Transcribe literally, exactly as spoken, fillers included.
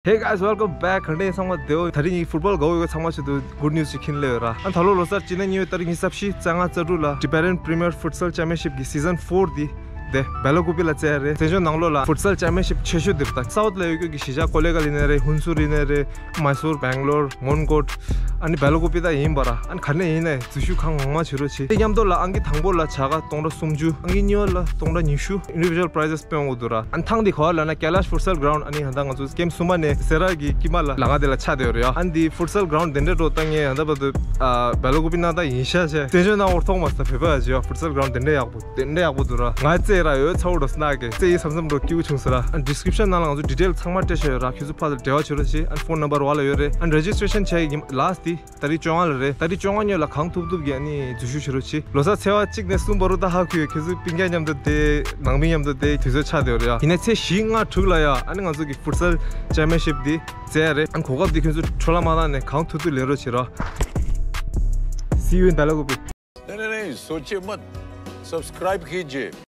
Hey guys, welcome back. ག་འདྲ་ཡིན་ཚང་མ་བདེ་པོ། དེ་རིང་ངས་ཕུཊ་བོལ་དགའ་པོ་ཡོད་ཚང་མ་ཆེད་དུ་good news ཞིག་མཁྱེན་སླེབས་ཡོད་ར། ཨ་ད་ལོ་ལོ་གསར་སྤྱི་ཟླ་གཉིས་པའི་ཏ་རིག་ཉི་ཤུ་རྩ་བཞི་རྩ་ལྔ་རྩ་དྲུག་ལ་Tibetan Premier Futsal Championship གི་season four འདི་དེ་བེ་ལ་ཀུ་པི་ལ་རྩེ་ཡ་རེད། བཙན་བྱོལ་ནང་ལོགས་ལ་Futsal Championship ཆེ་ཤོས་འདི་རེད། ད་South ལ་ཡོད་རྒྱུ་གི་གཞིས་ཆགས་ཀོ་ལེ་གྷལ་ཡིན་ནའི་རེད། ཧུན་སུར་ཡིན་ནའི་རེད། མཱི་སུར། བེང་ལོར། མོན་གྷོ། ཨ་ནི་བེ་ལ་ཀུ་པི་ད་ཡིན་པ་ར། ཨ་ནི་ག་ནས་ཡིན་ནའི་འཛུལ་ཞུགས་གང་མང་མང་བྱེད་རོགས་བྱེད། དེ་མཉམ་དུ་ལ་ཨང་ཀི་དང་པོ་ལ་བྱ་དགའ་སྟོང་ཕྲག་སུམ་ཅུ། ཨང་ཀི་གཉིས་པ་ལ་སྟོང་ཕྲག་ཉི་ཤུ། Individual prizes སྤྲོད་འོང་གི་འདུག་ར། ཨ་ནི་ཐེངས་འདི་ག་བ་ལབ་ན་Kailash Futsal Ground ཨ་ནི་ད་ལྟ་ང་ཚོ་ཀེམ་གསུམ་པ་ནས་སེ་ར་གི་དཀྱིལ་མ་ལ་ལམ་ཁ་དེ་ལ་ཆགས་བསྡད་ཡོད་རེད་ཡ། ཨ་ནི་འདི་Futsal Ground དེ་འདྲའི་འགྲོ་ད་ངས་ད་ལྟ་བར་དུ་ཨ་བེ་ལ་ཀུ་པི་ནང་ད་ཡིན་ཤག་བྱས། བཙན་བྱོལ་ནང་འོར་ཐོག་མ་ཟ་བོད་པ་ཡ་བྱས་ཡ། Futsal Ground དེ་འདྲའི་ཡག་པོ་དེ་འདྲའི་ཡག་པོ་འདུག་ར། ང་རྩེ་ར་ཡོད་ཚ་བོ་འགྲོ་ས་ན་གི་རྩེ་ཡིན་བསམ་བསམ་འགྲོ་སྐྱིད་པོ་བྱུང་ཟེར་ར། ཨ་ནི་description ནང་ལ་ང་ཚོ་detail ཚང་མ་སྤྲད་བཞག་ཡོད་ར། ཁྱོད་ཚོ་ཕར་ལ་འབྲེལ་བ་བྱེད་རོགས་བྱེད། ཨ་ནི་phone number བ་ལ་ཡོད་རེད། ཨ་ནི་registration བྱས་ཡིན་last དེ་ཏ་རིག་བཅོ་ལྔ་ལ་རེད། ཏ་རིག་བཅོ་ལྔ་ཉོ་ལ་གང་ཐུབ་ཐུབ་ཀྱིས་ཨ་ནི་འཛུལ་ཞུགས་བྱེད་རོགས་བྱེད། ལོ་གསར་ཚེས་པ་གཅིག་ནས་གསུམ་བར་དུ་ད་ཧ་གོ་ཡོད། ཁྱེད་ཚོའི་སྤུན་ཀྱག་མཉམ་དུ་དེ་ནང་མི་མཉམ་དུ་དེ་དུས་ཚོད་ཆགས་བསྡད་ཡོད་རེད་ཡ། ཡིན་ནའི་ཚེས་བཞི་ལྔ་དྲུག་ལ་ཡ་ཨ་ནི་ང་ཚོ་གི་Futsal Championship འདི་རྩེ་ཡ་རེད། ཨ་ནི་གོ་སྐབས་འདི་ཁྱོད་ཚོ་འཕྲོ་བརླག་མ་བཏང་ནས་གང་ཐུབ་ཐུབ་ལེན་རོགས་བྱེད་ར། See you in Belagopi. नहीं, नहीं, नहीं, सोचिए मत। Subscribe कीजिए।